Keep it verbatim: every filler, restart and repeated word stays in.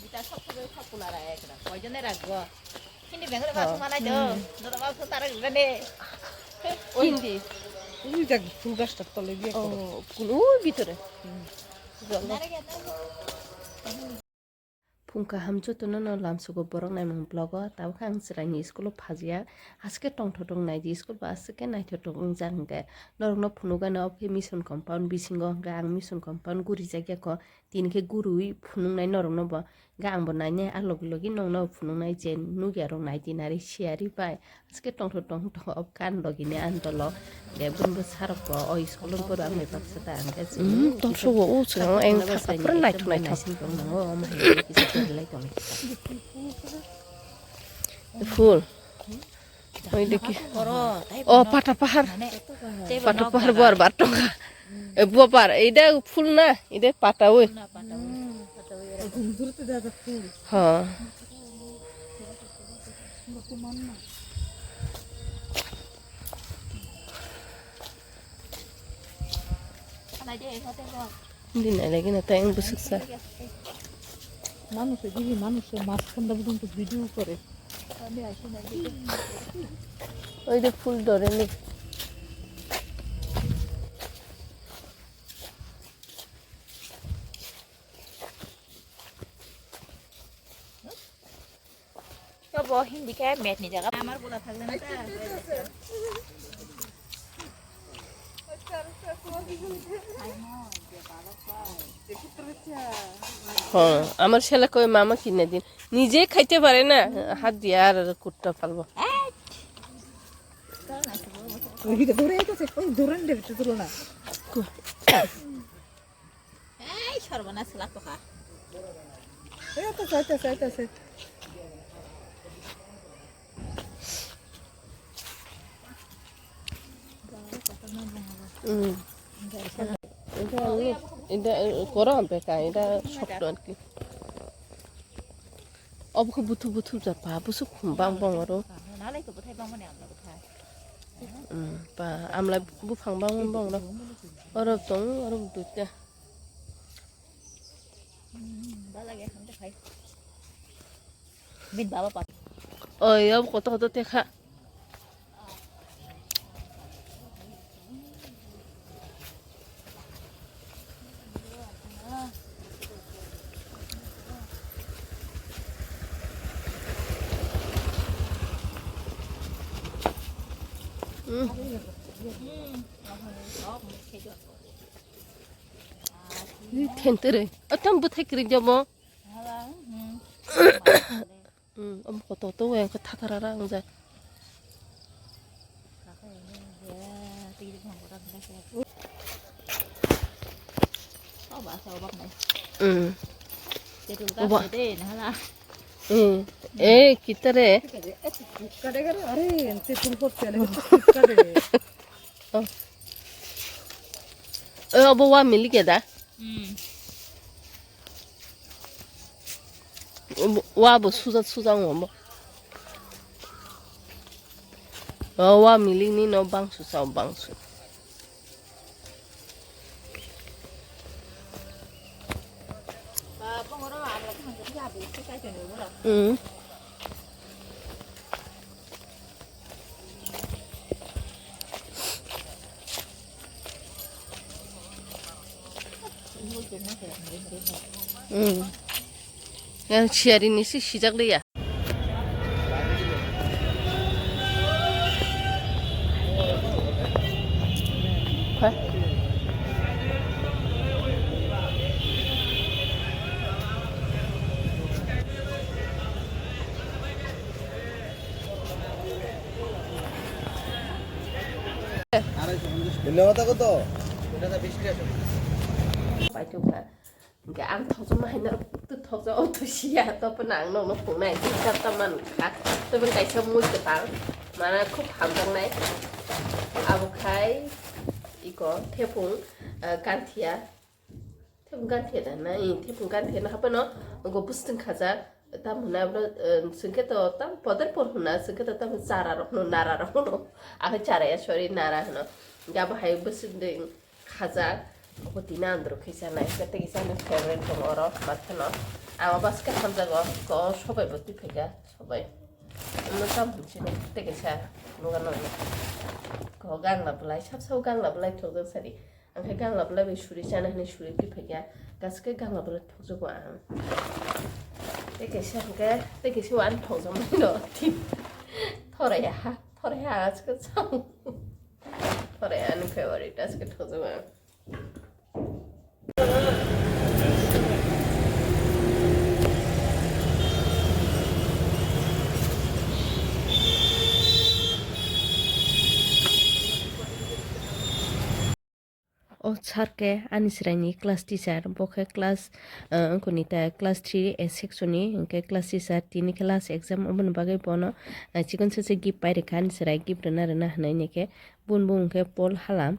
Bita sok sok sok pula ra ekra. Koijone ragbo. Hindi bengre ba suma nai do. Dora ba suma ra gane. Hindi. Ui jag, hindi basta tole biya. Oh, kun ui bitore. Jolo. Phung kaham jotono no lamsugo borok naimung vlog o, tabuk ang chwraini school o phajiya, haske tongthok tong naidi school bo aswk khe naithotok wngjak hwnkhe norokno phunukgano obo khe mission compound bisingo hwnkhe ang mission compound gurijakya kho tini khe guriui phunuknai norokno bo hwnkhe ang bo nainai a logi logi nokno phunuknai je nukya rok naidi nari siyari pai. Aske tongthok tongthok tong ob kan logi ni ang dolo. De bun bo sarok bo o school o boro ang bai baksa ta ang ke. Hmm, tong sugo o sing ang eng thapa pura naithok naithok. Naising tong nango, omo hai kisa kisa lai tong. Full. Oi deki. Oh, pata pahar. Pata pahar buar bar tongkha. E buar bar. Ida full na. Ida pata oi. Ha. Hindi nailagina tayong busuk sa. মানুষে দিবি, মানুষে মাঝখানটা পর্যন্ত ভিডিও করে। Oi de full dore ni. Abo Hindi khe math ni jaga. Amar bola thakle na ta. হ্যাঁ, আমার ছেলে কই মামা কিনে দিন, নিজে খাইতে পারে না, হাত দিয়ে আর কুট্টা ফালবো। এই তো ধরে এই তো সে, ওই ধরে নিলে তো তুলো না। এই সর্বনাশ লাগতো খা। এই তো চাইতে চাইতে আছে। Mm. Ida, ida, ida, korang beka, ida shokdon ki. Obo khe buthu buthu japa, busuk khum bang bang oro. Nalai ko bwthai bang mani amla bwthai. Mm, pa, amla buphang bang bang oro. Oro tong, oro duita. Bala ge hamte khai. Bin baba pa. Oi, obo koto koto tekha. Ni thentere. Atam bwthai kwrwi jabo. Hmm, omo koto to weng khe thatara ra wngjak. Hmm. Oba. Hmm. Eh, kitare. Oh. Eh, obo wa milik ya da? Hmm. Wa bo suja suja wngmo. O wa milik ni no bangsu sa bangsu. Hmm. Hmm. Yang siari ni si sijak liya. Paithokha. Hingke ang thokjama hai norok twi thokjak o twi siya, to phano ang nokno phunuknai twi kha ta mankha. Tei bo kaisa mui kwtal, mana khub hamjaknai. Abo khai iko thepung, ah, ganthiya. Thepung ganthiya da na? Ih, thepung ganthiya no haphano go bwswtwng khaja. Tamo hwnna abo, eh, chwngkhe to tam podar por hwnna, chwngkhe to tamo chara rok hwno, nara rok hwno. Akhe chara ya, sorry, nara hwno. Hingke abo hai bwswtwng khajak. Obo tini andro khe chanai, tei kisa ani favorite tongo oro, mathano. Ang obo aske hamjago, ko sobai bo twi phaikha, sobai. Omo tam hinwi tei kisa nuga nang. Ko gangla bwlai, sab sabo gangla bwlai thokjak sari. Ang khe gangla bwlai bai suri chana hinwi suri twi phaikha, gaske gangla bwlai thokjago ang. Tei kisa hwnkhe, tei kisa o ani thokjakmani no. Thorai ha, thorai ha, aske chang. Thorai ani favorite, aske thokjago ang. O sir khe ani chwraini class teacher, bo khe class, eh, wngkoni ta class three A section ni, hwnkhe class teacher, tini khe last exam, oboni bagwi bono, eh, chikon se se gift pai rwkha ani chwrai, gift rwna rwna hinwi, hwnkhe bun bo hwnkhe Paul Halam.